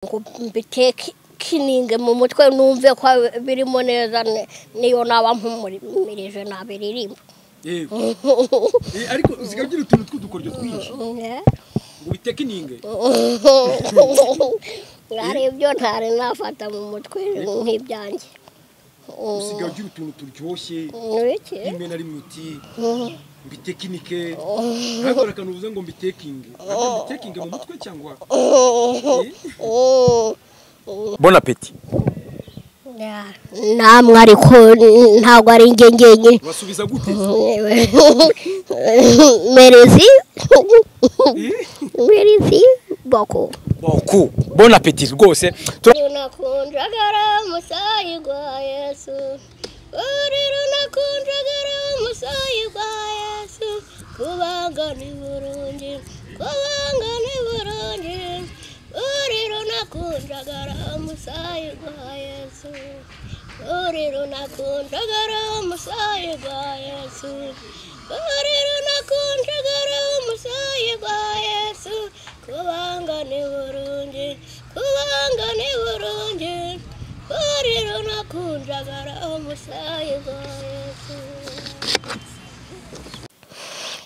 Ngo mbitekininge mu mutwe numve ko birimo neza, niyo naba mpumumirije nabiririmba. Yego. Ariko usigaye ugira utuntu tw'udukoryo twinshi ngo bitekininge. Hari ibyo ntari nafata mu mutwe nk'ibyanjye. Usigaye ugira utuntu turyoshye rimwe na rimwe uti mbitekinike, ntabwo akantu uvuze ngo mbitekinge, mbitekinge mu mutwe cyangwa. Bon appétit. Namwe ariko ntabwo ari njye njyenyine. Basubiza gute? Merci. Merci beaucoup. Beaucoup. Bon appétit rwose. Nakunjagara musayi gwa Yesu. Uriro nakunjagara musayi gwa Yesu. Kubanga ni Burundi, kubanga ni Burundi. Uriro nakunjagara musayi gwa Yesu. Uriro nakunjagara musayi gwa Yesu. Uriro nakunjagara musayi gwa Yesu. Kubanga ni Burundi, kubanga ni Burundi. Uriro nakunjagara musayi gwa Yesu.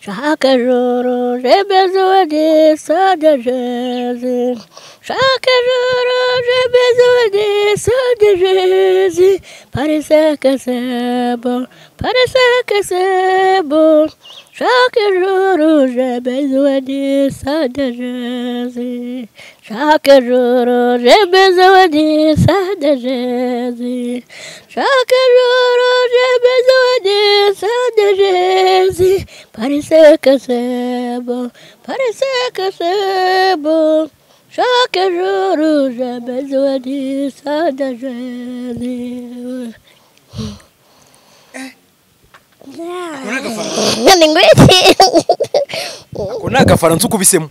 Chaque jour, j'ai besoin de sang de Jésus. Chaque jour, j'ai besoin de sang de Jésus. Parce que c'est bon, parce que c'est bon. Chaque jour, j'ai besoin de sang de Jésus. Chaque jour, j'ai besoin de sang de Jésus. Chaque jour, j'ai besoin de sang de Jésus. Parce que c'est bon, parce que c'est bon. Chaque jour, j'ai besoin de sang de Jésus. Ako ni agafaransa ukubisemo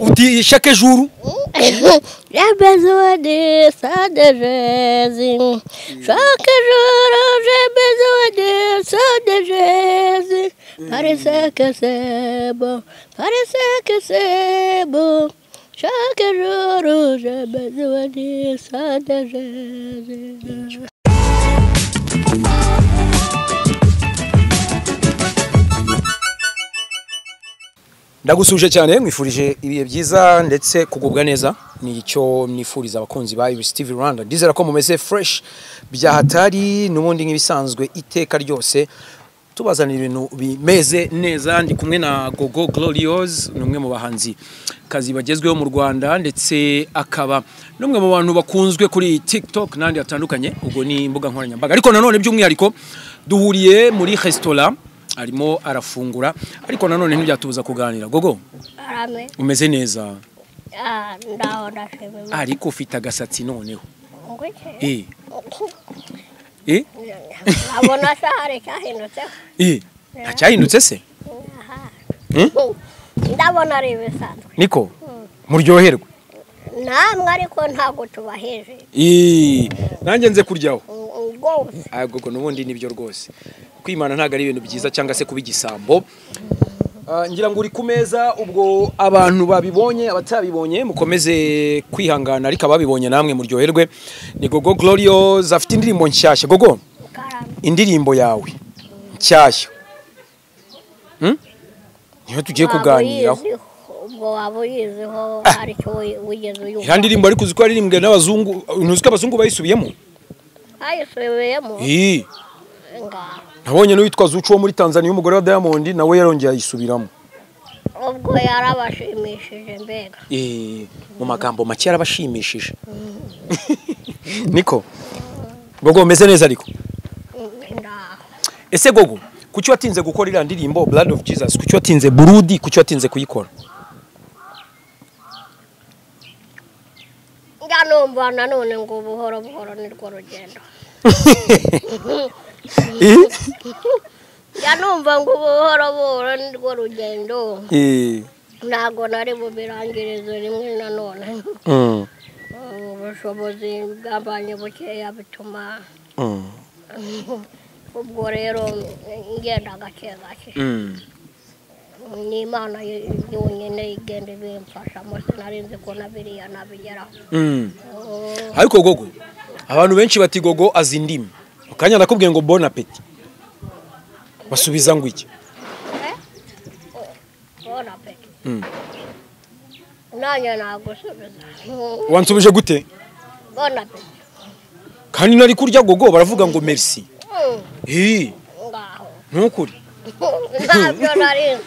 uti chaque jour. J'ai besoin de sang de Jésus. Chaque jour, j'ai besoin de sang de Jésus. Parce que c'est bon, parce que c'est bon. Chaque jour, j'ai besoin de sang de Jésus. Ndagusuje cyane, mwifurije ibihe byiza ndetse kugubwa neza, ni icyo nifuriza abakunzi ba Iris TV Rwanda. Ndizera ko mumeze fresh bya hatari n'ubundi nk'ibisanzwe iteka ryose tubazanira ibintu bimeze neza. Ndi kumwe na Gogo Glorious, ni umwe mu bahanzi kazi bagezweho mu Rwanda ndetse akaba n'umwe mu bantu bakunzwe kuri TikTok n'andi hatandukanye, ubwo ni imbuga nkoranyambaga. Ariko nanone by'umwihariko duhuriye muri restaurant, arimo arafungura, ariko nanone ntibyatubuza kuganira. Gogo, Arame. Umeze neza? Ndaho ndashimye. Ariko ufite agasatsi noneho. Ngwiki. Abona sahare cyahindutse. Ntacyahindutse se? Ndabona ari bisanzwe. Niko muryoherwe. Namwe ariko ntago tubaheje. Nanjye nze kuryaho. Rwose. Gogo nubundi nibyo rwose. Kwimana ntago ari ibintu byiza cyangwa se kuba igisambo. Ngira ngo uri ku meza, ubwo abantu babibonye abatabibonye mukomeze kwihangana, ariko ababibonye namwe muryoherwe. Ni Gogo Glorious afite indirimbo nshyashya. Gogo, indirimbo yawe nshyashya niyo tugiye kuganiraho. Ubwo waba uyiziho hari icyo wigeze uyumva? Iriya ndirimbo ariko uzi ko yaririmbwe n'abazungu, ntuzi ko abazungu bayisubiyemo? Bayisubiyemo? Nabonye n'uwitwa Zucu wo muri Tanzania, umugore wa Diamond, nawe yarongeye ayisubiramo. Ubwo yarabashimishije mbega. Mu magambo make yarabashimishije. Niko Gogo umeze neza ariko? Ese Gogo, kuki watinze gukora iriya ndirimbo Blood of Jesus? Kuki watinze Burudi? Kuki watinze kuyikora? Njya numva nanone ngo buhoro buhoro nirwo rugendo. Njya numva ngo buhoro buhoro nirwo rugendo. Ntabwo nari bubirangirize rimwe nanone. Ubushobozi bwambanye bukeya bituma ubwo rero ngenda gake gake. Ni Imana yonyine igenda ibimfashamo, sinarinzi ko na biriya nabigeraho. Ariko Gogo, abantu benshi bati Gogo azi indimi. Akanya nakubwiye ngo bon appétit, basubiza ngo iki? Bon appétit. Nanjye nagusubiza. Wansubije gute? Bon appétit. Kandi nari kurya Gogo baravuga ngo merci. Ngaho. Ntukuri. Ntabyo narinzi.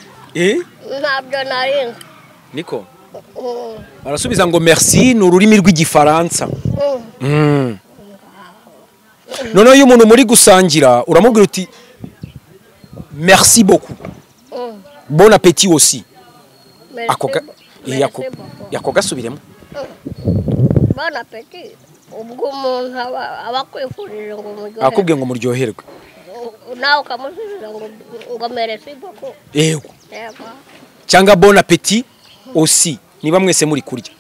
Ntabyo narinzi. Niko. Barasubiza ngo merci ni ururimi rw'igifaransa. Noneho iyo umuntu muri gusangira uramubwira uti merci beaucoup. Bon appétit aussi. Ako gasubiremo. Bon appétit. Ubwo umuntu aba akwifurije ngo muryoherwe. Akubwiye ngo muryoherwe. Nawe ukamusubiza ngo merci beaucoup. Yego. Cyangwa bon appétit aussi niba mwese muri kurya.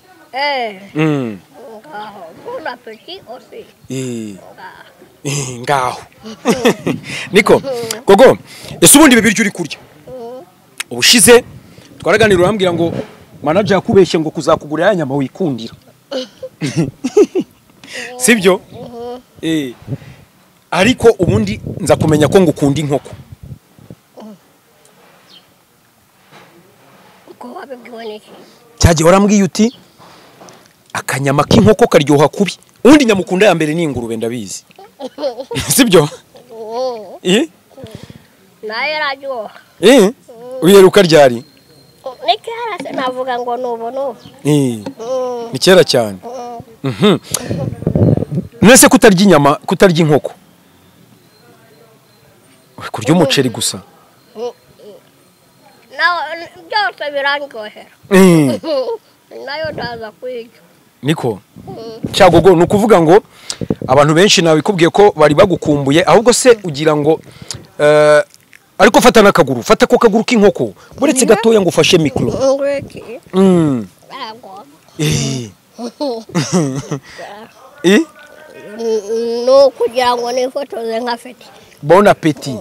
Ngaho bon appétit aussi. Ngaho. Niko Gogo, ese ubundi ibi biryo uri kurya? Ubushize twaraganira urambwira ngo manager yakubeshye ngo kuzakugurira ya nyama wikundira. Sibyo? Ariko ubundi nza kumenya ko ngukunda inkoko. Uko wabibwiwe n'iki? Cyagiye warambwiye uti akanyama k'inkoko karyoha kubi. Ubundi nyamukunda ya mbere ni ingurube ndabizi. Sibyo? Nayo iraryoha. Uyeruka ryari? Ni kera se navuga ngo nubu nubu. Ni kera cyane. Mwese kutarya inyama, kutarya inkoko, kurya umuceri gusa. Byose birandyohera. Nayo ndaza kwiga. Niko cyagogo ni ukuvuga ngo abantu benshi nabikubwiye ko bari bagukumbuye, ahubwo se ugira ngo ariko fata n'akaguru, fata ko kaguru k'inkoko buretse gatoya ngo ufashe mikro. No kugira ngo nifotoze nkafite. Bon appétit.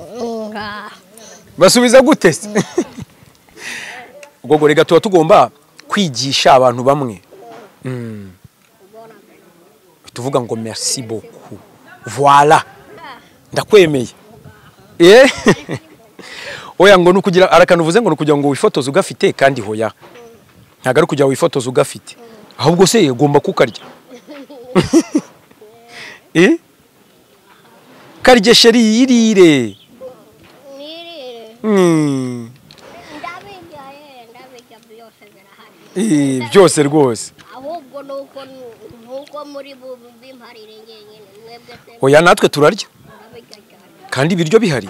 Basubiza gute se? Gogo rega tuba tugomba kwigisha abantu bamwe. Tuvuga ngo merci beaucoup. Voilà. Ndakwemeye. Oya ngo nukugira arakanu uvuze ngo nukugira ngo wifotoze ugafite kandi hoya. Ntago ari kugira wifotoze ugafite. Ahubwo se ugomba kukarya. Karye sheri yirire. Nirire. Ndabijya ndabijya byose birahari. Byose rwose. Ahubwo nuko nuko muri bimparire ngenyine mwebwe se. Oya natwe turarya. Kandi ibiryo bihari.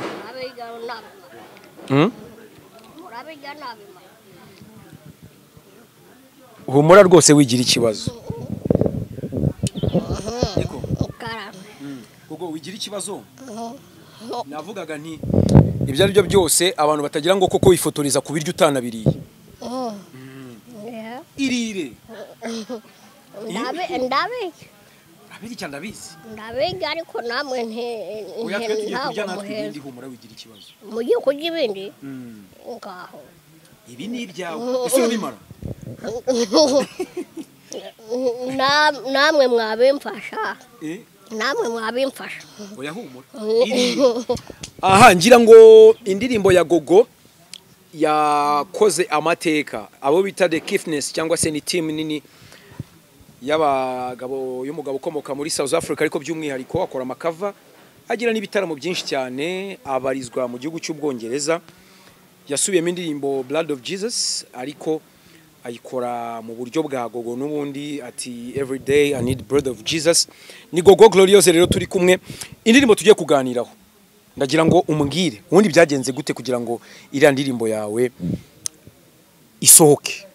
Humura rwose wigira ikibazo. Gogo wigira ikibazo? Navugaga nti ibyo ari byo byose abantu batagira ngo koko wifotoreza ku biryo utanabiriye. Irire. Ndabe. Abiri ndabizi. Ndabiga ariko namwe ntabwo muheza. Humura wigira ikibazo. Mugiye kurya ibindi? Ngaho. Ibi ni ibyawe. Ese urabimara? Namwe mwabimfasha. Namwe mwabimfasha. Oya humura. Aha ngira ngo indirimbo ya Gogo yakoze amateka. Abo bita The Kiffness cyangwa se ni team nini y'abagabo y'umugabo ukomoka muri South Africa, ariko by'umwihariko akora amakava, agira n'ibitaramo byinshi cyane, abarizwa mu gihugu cy'Ubwongereza. Yasubiyemo indirimbo Blood of Jesus ariko ayikora mu buryo bwa Gogo n'ubundi, ati every day I need blood of Jesus. Ni Gogo Gloriose rero turi kumwe. Indirimbo tugiye kuganiraho ndagira ngo umbwire ubundi byagenze gute kugira ngo iriya ndirimbo yawe isohoke.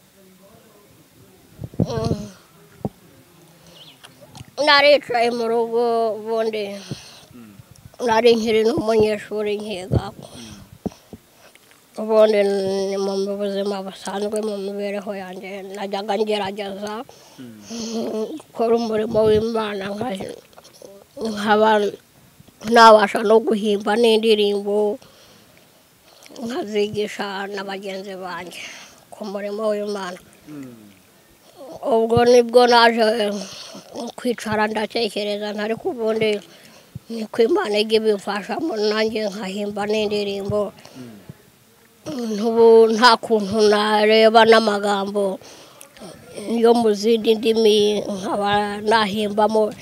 Naricaye mu rugo ubundi nari nkiri n'umunyeshuri nkiga. Ubundi ni mu buzima busanzwe mu mibereho yanjye najyaga ngerageza gukora umurimo w'Imana nkaba nabasha no guhimba n'indirimbo. Nkazigisha na bagenzi banjye ku murimo w'Imana. Ubwo nibwo naje kwicara ndatekereza, ariko ubundi niko Imana ijya ibimfashamo, nanjye nkahimba n'indirimbo. Ntubu nta kuntu nareba n'amagambo yo mu zindi ndimi nkaba nahimbamo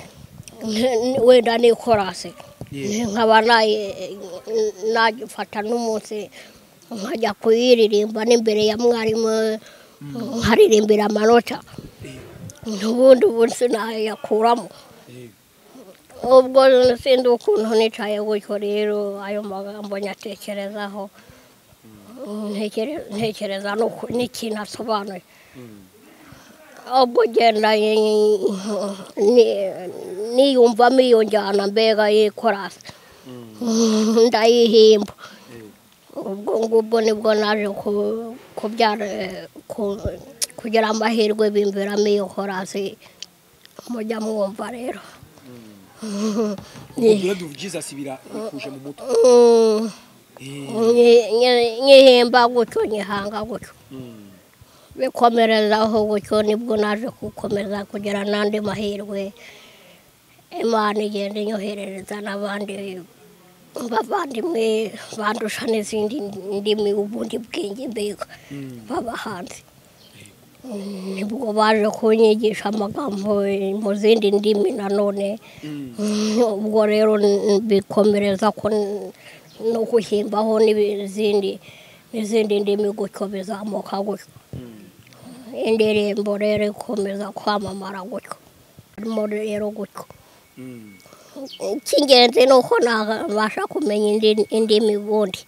wenda n'ikorasi, nkaba nagifata n'umunsi nkajya kuyiririmba n'imbere ya mwarimu, nkaririmbira amanota, n'ubundi ubu sinayakuramo. Ubwo sinzi ukuntu nicaye gutyo rero, ayo magambo nyatekerezaho, ntekereza n'ikintu asobanuye. Ubwo genda niyumvamo iyo njyana mbega y'ikorasi, ndayihimba. Ubwo ngubwo nibwo naje kubyara kugira amahirwe bimviramo iyo korasi mujya mwumva rero. Blood of Jesus bikuje mu mutwe. Nyihimba gutyo, nyihanga gutyo, bikomerezaho gutyo, nibwo naje gukomeza kugira n'andi mahirwe. Imana igenda inyoherereza n'abandi bavandimwe bandusha n'izindi ndimi, ubundi bwenge mbega b'abahanzi. Nibwo baje kunyigisha amagambo mu zindi ndimi nanone. Ubwo rero bikomereza ko no guhimbaho n'izindi ndimi gutyo, bizamuka gutyo. Indirimbo rero ikomeza kwamamara gutyo, rero gutyo. Icy'ingenzi ni uko nabasha kumenya indimi ubundi,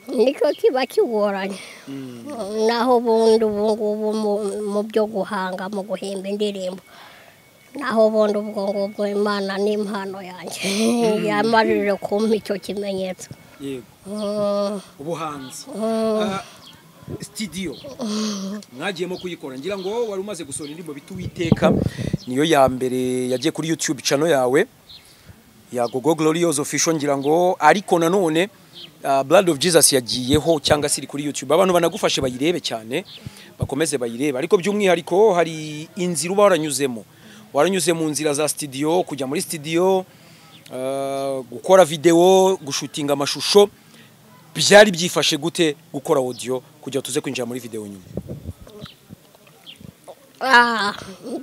nicyo kiba kigoranye. Naho ubundi ubu ngubu mu byo guhanga, mu guhimba indirimbo, naho ubundi ubwo ngubwo Imana ni impano yanjye yamajije kumpa icyo kimenyetso. Yego, ubuhanzi studio mwagiyemo kuyikora, ngira ngo wari umaze gusohora indirimbo bita Uwiteka, niyo ya mbere yagiye kuri YouTube channel yawe ya Gogo Glorious Official, ngira ngo. Ariko nanone Blood of Jesus yagiyeho cyangwa se iri kuri YouTube, abantu banagufashe bayirebe cyane, bakomeze bayirebe. Ariko by'umwihariko hari inzira uba waranyuzemo, waranyuze mu nzira za studio, kujya muri studio, gukora video, gushutinga amashusho. Byari byifashe gute gukora audio kugira tuze kwinjira muri video nyuma?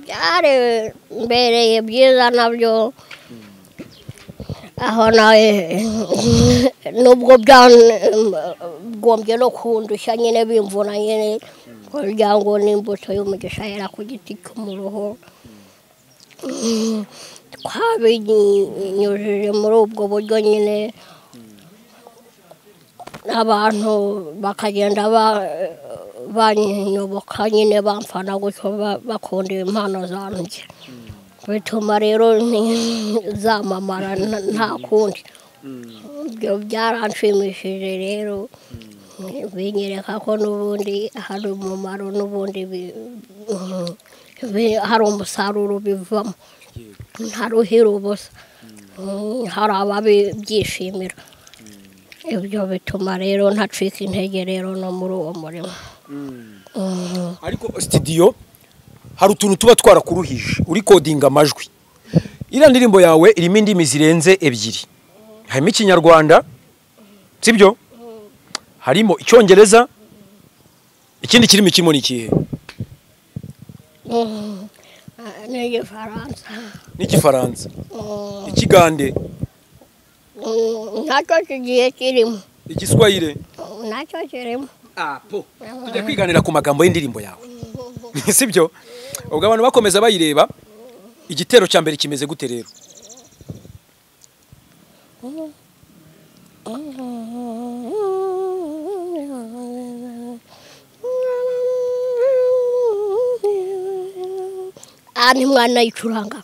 Byari mbereye byiza nabyo, aho nawe nubwo byagombye no kundushya nyine, bimvuna nyine, kugira ngo n'imbuto y'umugisha yera ku giti cy'umuruho. Twabinyujije muri ubwo buryo nyine, abantu bakagenda banyoboka nyine, bamfana gutyo, bakunda impano zanjye, bituma rero zamamara nta kundi. Ibyo byaranshimishije rero, binyereka ko n'ubundi hari umumaro, n'ubundi hari umusaruro bivamo, ntaruhira ubusa, hari ababyishimira. Ibyo bituma rero ntacika intege rero no muri uwo murimo. Ariko studio hari utuntu tuba twarakuruhije, uri kodinga amajwi. Iriya ndirimbo yawe irimo indimi zirenze ebyiri, harimo Ikinyarwanda, sibyo? Harimo Icyongereza, ikindi kirimi kirimo ni ikihe? N'igifaransa. N'igifaransa. Ikigande. Nacyo kigiye kirimo. Igiswahili. Nacyo kirimo. Po. Tujya kwiganira ku magambo y'indirimbo yawe, sibyo? Ubwo abantu bakomeza bayireba, igitero cya mbere kimeze gute rero? Ni mwana yicuranga.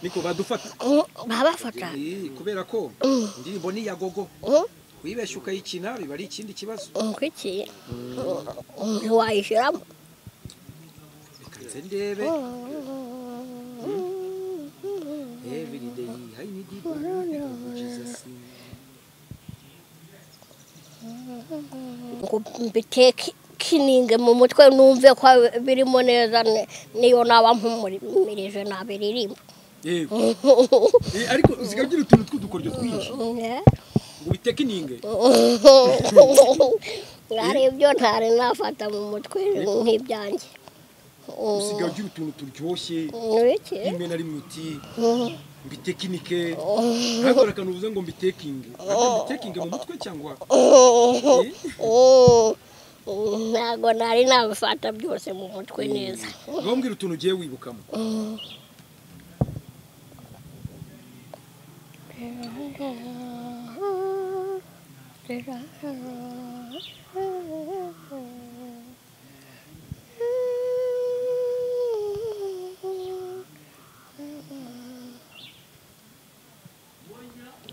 Niko badufata. Babafata. Kubera ko indirimbo ni ya Gogo. Wibeshye ukayikina biba ari ikindi kibazo. Kuki? Ntiwayishyiramo. Reka nze ndebe. Every day I need you, Jesus. Ngo mbitekininge mu mutwe numve ko birimo neza, niyo naba mpumumirije nabiririmba. Yego. Ariko usigaye ugira utuntu tw'udukoryo twinshi ngo bitekininge. Hari ibyo ntari nafata mu mutwe nk'ibyanjye. Usigaye ugira utuntu turyoshye rimwe na rimwe uti mbitekinike, ariko reka nuvuze ngo mbitekinge, mbitekinge mu mutwe cyangwa ntabwo nari nabifata byose mu mutwe neza. Ngombwira utuntu ugiye wibukamo.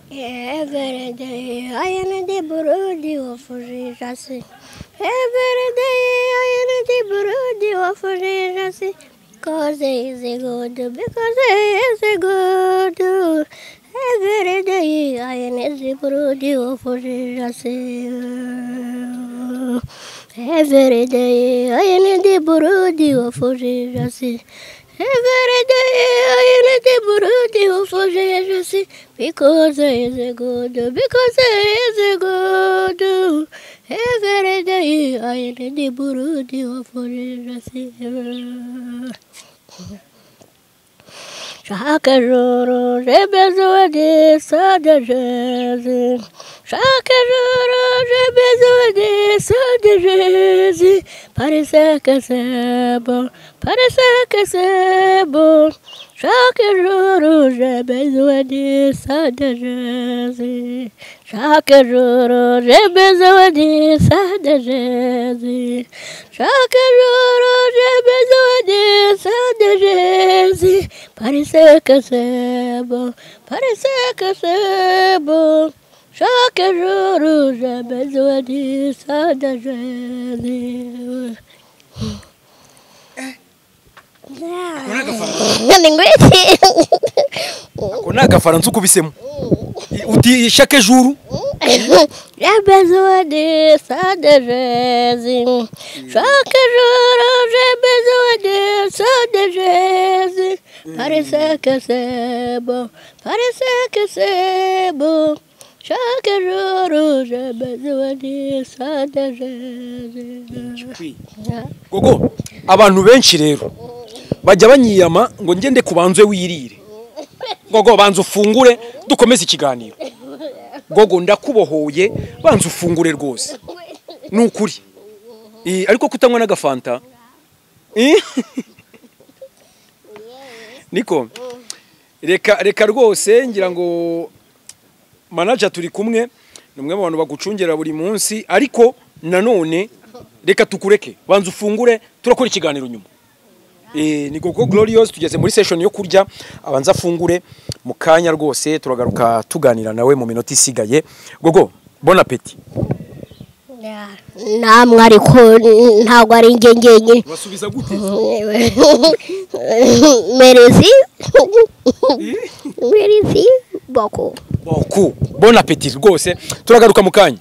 Every day I am the Burundi of Jesus. Every day I am the Burundi of Jesus. Because he is good, because he is good. Every day I am the Burundi of Jesus. Every day I am the Burundi of Jesus. Every day I am the Burundi of Jesus. Because he is good, because he is good. Every day I am the Burundi of Jesus. Chaque jour j'ai besoin de sang de Jésus. Chaque jour j'ai besoin de sang de Jésus. Parce que c'est bon, parce que c'est bon. Chaque jour j'ai besoin de sang de Jésus. Chaque jour j'ai besoin de sang de Jésus. Chaque jour j'ai besoin de sang de Jésus. Parce que c'est bon, parce que c'est bon. Chaque jour j'ai besoin de sang de Jésus. Ako ni agafaransa ukubisemo uti chaque jour j'ai besoin de sang de Jésus. Chaque jour j'ai besoin de sang de Jésus. Parce que c'est bon, parce que c'est bon. Chaque jour j'ai besoin de sang de Jésus. Gogo, abantu benshi rero bajya banyiyama ngo ngende kubanze wirire. Gogo banza ufungure dukomeze ikiganiro. Gogo ndakubohoye banza ufungure rwose. Nukuri. Ariko kutanywa n'agafanta. Niko. Reka rwose ngira ngo manager turi kumwe numwe mu bantu bagucungera buri munsi, ariko nanone reka tukureke banza ufungure turakora ikiganiro nyuma. Ni Gogo Glorious tugeze muri session yo kurya, abanza afungure mu kanya rwose turagaruka tuganira nawe mu minota isigaye. Gogo, bon appétit. Namwe ariko ntabwo ari njye ngenyine. Basubiza gute? Merci. Merci beaucoup. Beaucoup. Bon appétit rwose turagaruka mu kanya.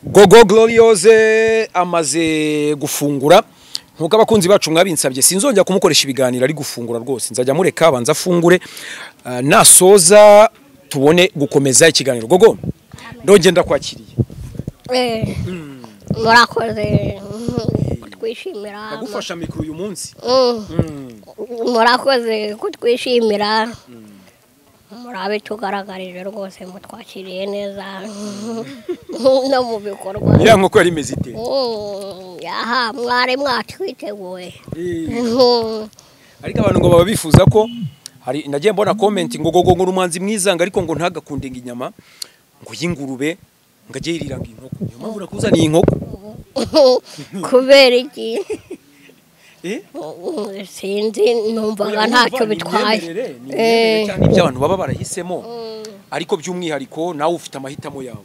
Gogo Gloriose amaze gufungura nkuko abakunzi bacu mwabinsabye, sinzongera kumukoresha ibiganiro ari gufungura rwose, nzajya mureka abanza afungure, nasoza tubone gukomeza ikiganiro. Gogo ndongenda kwakiriye. Murakoze kutwishimira. Ndagufasha mikro uyu munsi. Murakoze kutwishimira. Murabe tugaragarije rwose mutwakiriye neza no mu bikorwa. Ya nkoko yari imeze ite? Aha mwari mwatwiteguye. Ariko abantu ngo baba bifuza ko hari nagiye mbona comment ngo gogo ngo umuhanzi mwiza ngo ariko ngo ntagakunde inyama ngo y'ingurube ngo ajye yiriranga inkoko. Niyo mpamvu nakuzaniye inkoko. Kubera iki? Sinzi numvaga ntacyo bitwaye. Cyane ibyo abantu baba barahisemo ariko by'umwihariko nawe ufite amahitamo yawe.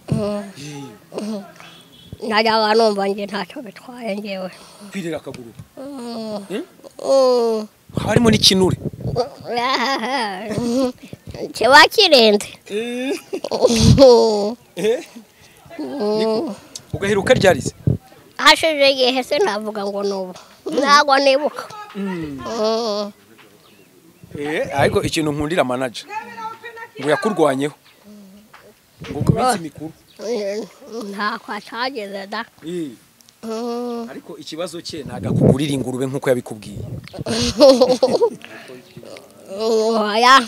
Najyaga numva nge ntacyo bitwaye ngewe. Kwirira akaguru. Harimo n'ikinure. Kiba kirenze. Ugaheruka ryarize? Hashize igihe se navuga ngo nubu. Ntabwo nibuka. Ariko ikintu nkundira manager ngo yakurwanyeho ngo ku minsi mikuru ntako atageze da. Ariko ikibazo cye nagakugurira ingurube nkuko yabikubwiye. Oya.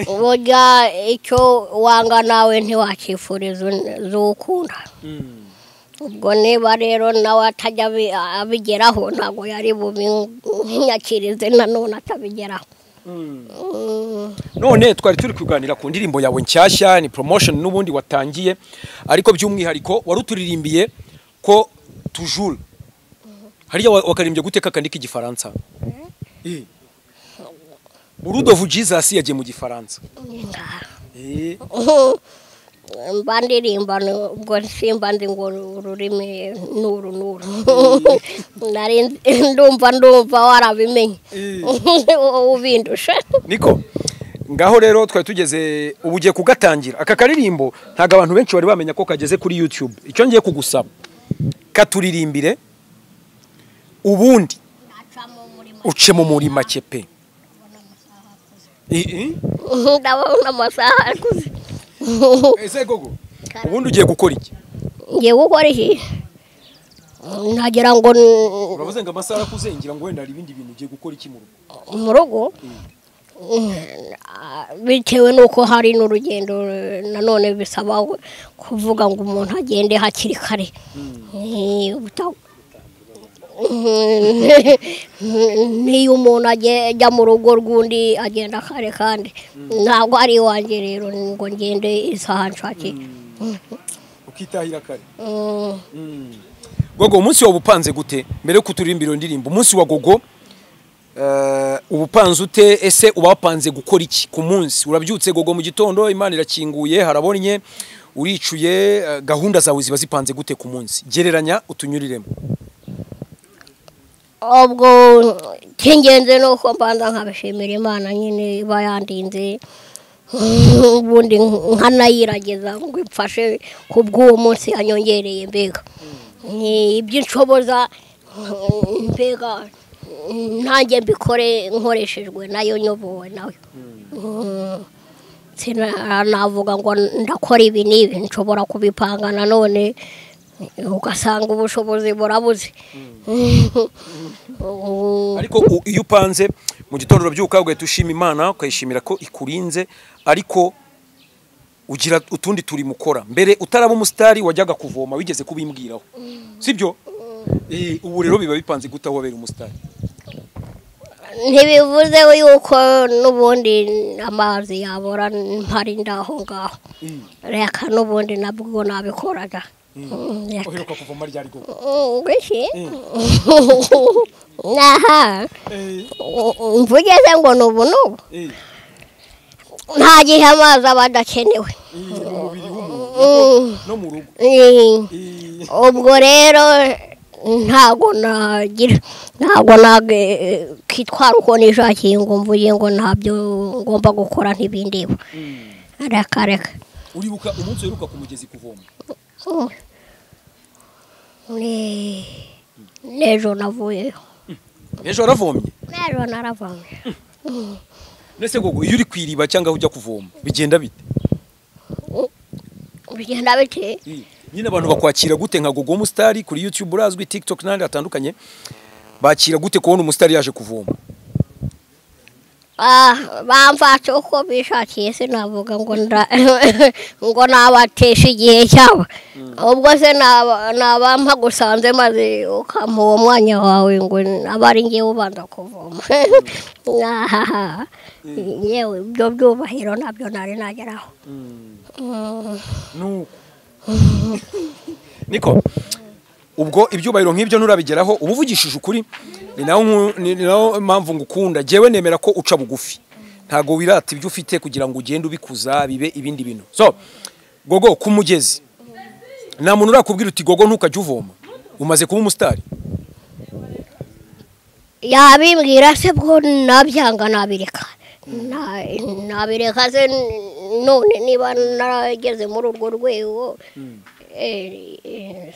Burya icyo wanga nawe ntiwakifuriza ukunda. Ubwo niba rero nawe atajya abigeraho ntabwo yari bubinyakirize nanone atabigeraho. None twari turi kuganira ku ndirimbo yawe nshyashya ni promotion n'ubundi watangiye ariko by'umwihariko waruturirimbiye ko toujours hariya wakarimbye guteka kandi k'igifaransa. Burudovu Jesus yagiye mu gifaransa. Mba ndirimba ubwo simba ndi ngo ururimi nuru nuru nari ndumva warabimenye ubindusha. Niko ngaho rero twari tugeze ubu ugiye kugatangira aka karirimbo ntago abantu benshi bari bamenya ko kageze kuri YouTube. Icyo ngiye kugusaba katuririmbire ubundi uce mu muri make pe. Ndabona amasaha akuze. Ese gogo ubundi ugiye gukora iki? Ngiye gukora iki? Nagira ngo uravuze ngo amasaha akuze ngira ngo wenda hari ibindi bintu ugiye gukora iki mu rugo? Mu rugo bitewe nuko hari n'urugendo nanone bisaba kuvuga ngo umuntu agende hakiri kare. Niyo umuntu ajya mu rugo rw'undi agenda kare kandi ntabwo ari iwanjye rero ngo ngende isaha nshakiye. Ukitahira kare. Gogo umunsi wawe upanze gute mbere yo kuturimbira indirimbo? Umunsi wa gogo ubupanze ute? Ese uba wapanze gukora iki ku munsi? Urabyutse gogo mu gitondo Imana irakinguye harabonye uricuye, gahunda zawe ziba zipanze gute ku munsi? Gereranya utunyuriremo. Ubwo cy'ingenzi nuko mbanza nkabishimira Imana nyine iba yandinze ubundi nkanayirageza ngo imfashe kubw'uwo munsi yanyongereye mbega ibyo nshoboza mbega ntange mbikore nkoreshejwe nayo nyobowe nayo. Sinavuga ngo ndakora ibi n'ibi nshobora kubipanga nanone ugasanga ubushobozi burabuze. Ariko iyo upanze mu gitondo urabyuka ugahita ushima Imana ukayishimira ko ikurinze ariko ugira utundi turi mukora. Mbere utaraba umusitari wajyaga kuvoma wigeze kubimbwiraho sibyo? Ubu rero biba bipanze gute aho wabera umusitari? Ntibivuze yuko n'ubundi amazi yabora mpari ndaho ngaho reka n'ubundi nabwo nabikoraga. Uheruka kuvoma ryari gogo? Ngwiki? Naha mvugeze ngo nubu nubu nta gihe amazi aba adakenewe no mu rugo. Ubwo rero ntago nagira ntago nakitwara uko nishakiye ngo mvuge ngo ntabyo ngomba gukora ntibindeba. Reka reka. Uribuka umunsi uheruka ku mugezi kuvoma? N'ejo navuyeyo. N'ejo waravomye? N'ejo naravomye. Nese gogo iyo uri kwiriba cyangwa ujya kuvoma bigenda bite? Bigenda bite? Nyine abantu bakwakira gute nka Gogo umusitari kuri YouTube urazwi, TikTok n'ahandi hatandukanye, bakira gute kubona umusitari yaje kuvoma? Bamfata uko bishakiye, sinavuga ngo ngo nabatesha igihe cyabo. Ubwo se nabampa gusanze maze ukampa uwo mwanya wawe ngo abe ari ngewe ubanza kuvoma? Ahaha. Yewe, ibyo byubahiro ntabyo nari nageraho. Nuko niko ubwo ibyubahiro nk'ibyo nturabigeraho, uba uvugishije ukuri, ni nawo mpamvu ngukunda. Jewe nemera ko uca bugufi, ntago wirata ibyo ufite kugira ngo ugende ubikuza bibe ibindi bintu. So Gogo, ku mugezi nta muntu urakubwira uti: "Gogo, ntukajya uvoma, umaze kuba umusitari"? Yabimbwira se bwo nabyanga, nabireka. Nabireka se none niba narageze muri urwo rwego?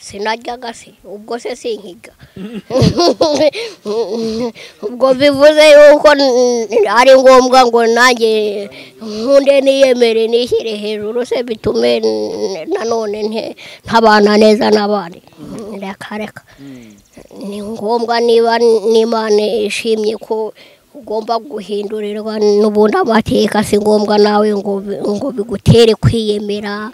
Sinaryaga se ubwo se sinkiga? Ubwo bivuze yuko ari ngombwa ngo nanjye nkunde niyemere nishyire hejuru se, bitume nanone ntabana neza n'abandi? Reka reka, ni ngombwa niba n'Imana ishimye ko ugomba guhindurirwa n'ubundi amateka, si ngombwa nawe ngo bigutere kwiyemera,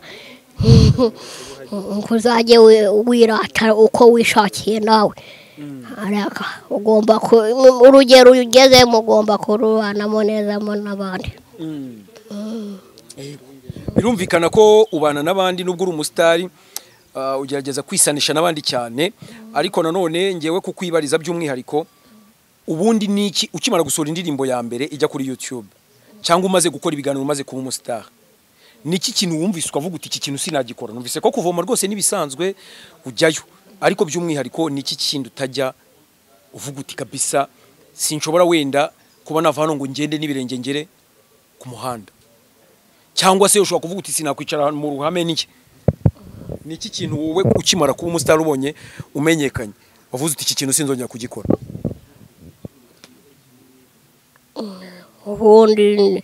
ngo uzajye wirata uko wishakiye nawe. Reka, ugomba urugero ugezemo ugomba kurubanamo neza mo n'abandi. Birumvikana ko ubana n'abandi nubwo uri umusitari, ugerageza kwisanisha n'abandi cyane. Ariko nanone ngewe kukwibariza by'umwihariko, ubundi niki ukimara gusohora indirimbo ya mbere ijya kuri YouTube, cyangwa umaze gukora ibiganiro, umaze kuba umusitari, niki kintu wumvise ukavuga uti: "Iki kintu sinagikora"? Numvise ko kuvoma rwose n'ibisanzwe ujyayo, ariko by'umwihariko niki kintu utajya uvuga uti: "Kabisa sinshobora wenda kuba nava hano ngo ngende n'ibirenge ngere ku muhanda"? Cyangwa se ushobora kuvuga uti: "Sinakwicara mu ruhame"? Niki niki kintu wowe ukimara kuba umusitari, ubonye umenyekanye, wavuze uti: "Iki kintu sinzongera kugikora"? Ubundi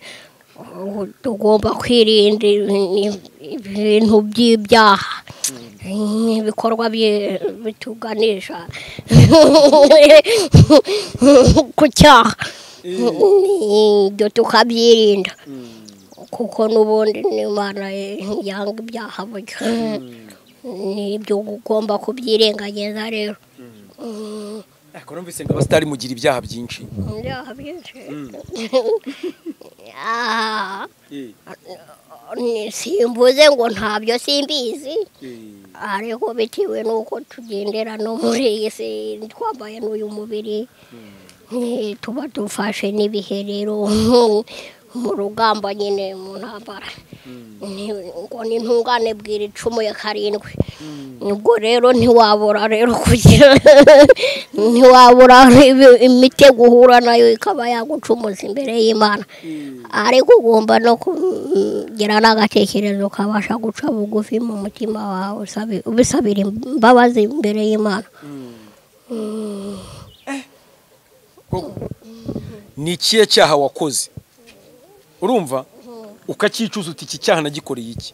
tugomba kwirinda ibintu by'ibyaha, ibikorwa bituganisha ku cyaha, ibyo tukabyirinda, kuko n'ubundi n'Imana yanga ibyaha. Burya nibyo ugomba kubyirengagiza rero. Ariko numvise ngo abasitari mugira ibyaha byinshi. Ibyaha byinshi? Simvuze ngo ntabyo, simbizi, ariko bitewe n'uko tugendera no muri iyi si twambaye n'uyu mubiri, tuba dufashe n'ibihe rero mu rugamba nyine, mu ntambara. Ngo n'intungane bwira icumu ya karindwi. Ubwo rero ntiwabura rero kugira, ntiwabura imitego uhura nayo ikaba yagucumuza imbere y'Imana. Ariko ugomba no kugira n'agatekerezo kabasha guca bugufi mu mutima wawe, ubisabira imbabazi imbere y'Imana. Ni ikihe cyaha wakoze urumva ukacyicuza uti: "Iki cyaha nagikoreye iki"?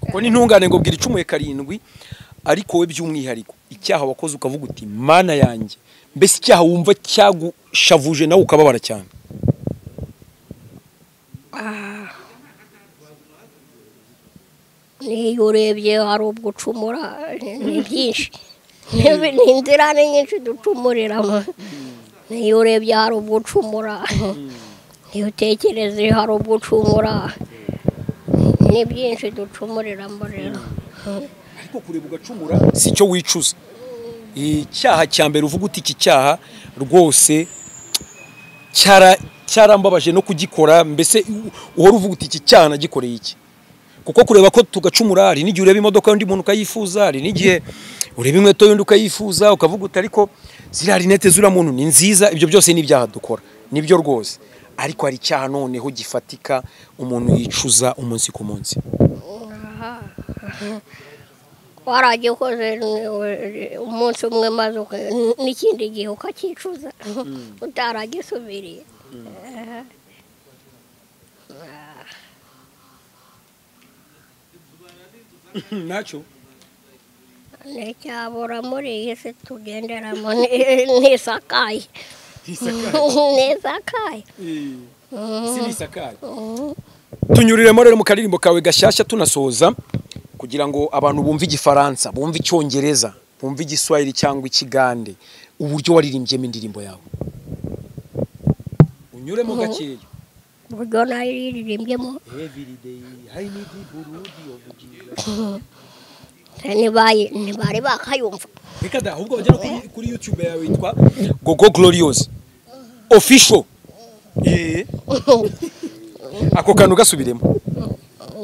Kuko n'intungane ngo bwira icumuye karindwi. Ariko wowe by'umwihariko, icyaha wakoze ukavuga uti: "Mana yanjye", mbese icyaha wumva cyagushavuje nawe ukababara cyane? Niyo urebye hari ubwo ucumura, ni byinshi, ni inzira ni nyinshi ducumuriramo. Niyo urebye hari ubwo ucumura, niyo utekereze hari ubwo ucumura, ni byinshi ducumuriramo rero. Ariko kureba ugacumura si cyo wicuza. Icyaha cya mbere uvuga uti: "Iki cyaha rwose cyarambabaje no kugikora", mbese uhora uvuga uti: "Iki cyaha nagikoreye iki?" Kuko kureba ko tugacumura, hari n'igihe ureba imodoka y'undi muntu ukayifuza, hari n'igihe ureba inkweto y'undi ukayifuza, ukavuga uti: "Ariko ziriya rinete z'uriya muntu ni nziza." Ibyo byose ni ibyaha dukora, nibyo rwose. Ariko hari icyaha noneho gifatika umuntu yicuza umunsi ku munsi. Waragikoze umunsi umwe, maze n'ikindi gihe ukacyicuza utaragisubiriye. Nacyo nticyabura muri iyi si tugenderamo, ntisakaye. Ntisakaye. Si nisakaye. Tunyuriremo rero mu karirimbo kawe gashyashya tunasoza, kugira ngo abantu bumve Igifaransa, bumve Icyongereza, bumve Igiswahili cyangwa Ikigande, uburyo waririmbyemo indirimbo yawe. Unyuremo gakeya. Uburyo nariririmbyemo. Every day I need the blood of Jesus. Ntibari bakayumva. Reka da, ahubwo bagera kuri YouTube yawe yitwa Gogo Glorious Official. Ako kantu gasubiremo.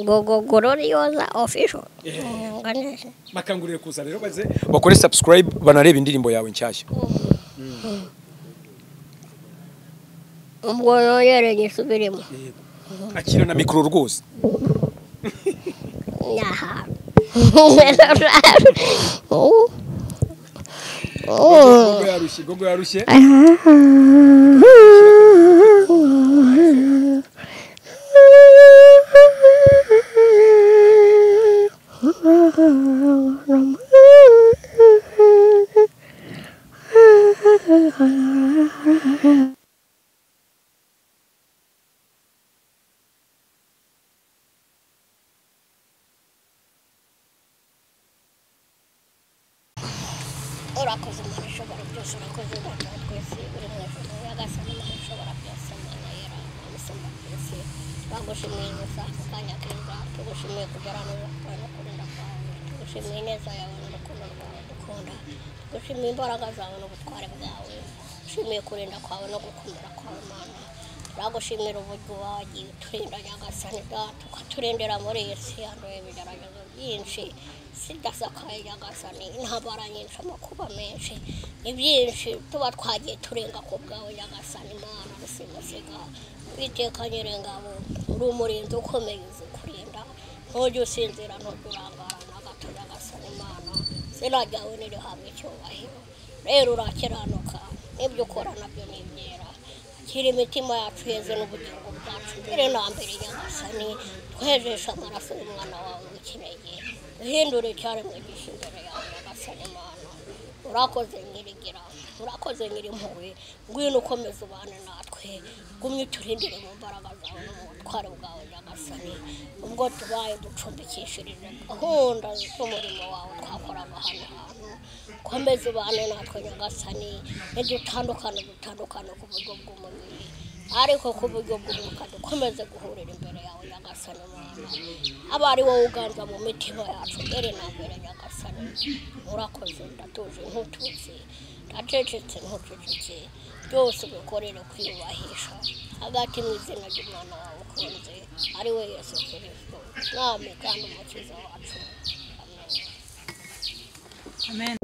Gogo Glorious Official. Bakangurire kuza rero baze bakore subscribe banareba indirimbo yawe nshyashya. Ubwo nongere nyisubiremo. Akira na mikoro rwose. Nyaha. Gogo yarushye, Gogo yarushye. Urakoze Imana ishobora byose, urakoze Data wa twese uri mu ijuru, Nyagasani Imana ishobora byose, Imana yera, Imana isumba byose. Turagushimiye gusa aka kanya keza, tugushimiye kugera neza kwawe no kurinda kwawe, tugushimiye ineza yawe n'urukundo rwawe dukunda, tugushimiye imbaraga zawe n'ubutware bwawe, tugushimiye kurinda kwawe no gukomera kwawe Mana. Turagushimira uburyo wagiye uturinda Nyagasani Data, ukaturindira muri iyi si yanduye ibigeragezo byinshi, sidasakaye Nyagasani, intambara nyinshi, amakuba menshi, ni byinshi tuba twagiye turenga ku bwawe Nyagasani Mana rusimusiga. Uwiteka Nyiringabo, uri umurinzi ukomeye uzi kurinda, ntujya usinzira, ntujya urangara na gato Nyagasani Mana, izina ryawe nirihabwe icyubahiro. Rero urakiranuka, n'ibyo ukora nabyo ni ibyera. Akira imitima yacu heze n'ubugingo bwacu mbere na mbere Nyagasani, twejeshe amaraso y'umwana wawe w'ikinege, duhindure icyaremwe gishya imbere yawe Nyagasani Mana. Urakoze Nyirigira, urakoze Nyirimpuhwe, ngwino ukomeze ubane natwe, gumye uturindire mu mbaraga zawe no mu butware bwawe Nyagasani. Ubwo tubaye ducumbikishirije gahunda z'umurimo wawe twakoraga hano hantu, komeza ubane natwe Nyagasani, nidutandukane dutandukane ku buryo bw'umubiri, ariko ku buryo bw'umwuka dukomeze guhurira imbere yawe Nyagasani Mana. Aba ari wowe uganza mu mitima yacu mbere na mbere Nyagasani. Urakoze, ndatuje ntututse, ndacecetse ntucecetse, byose ubikorere kwiyubahisha hagati mu izina ry'umwana wawe ukunze, ari we Yesu Kristo, Mwami kandi Umukiza wacu. Amen. Amen.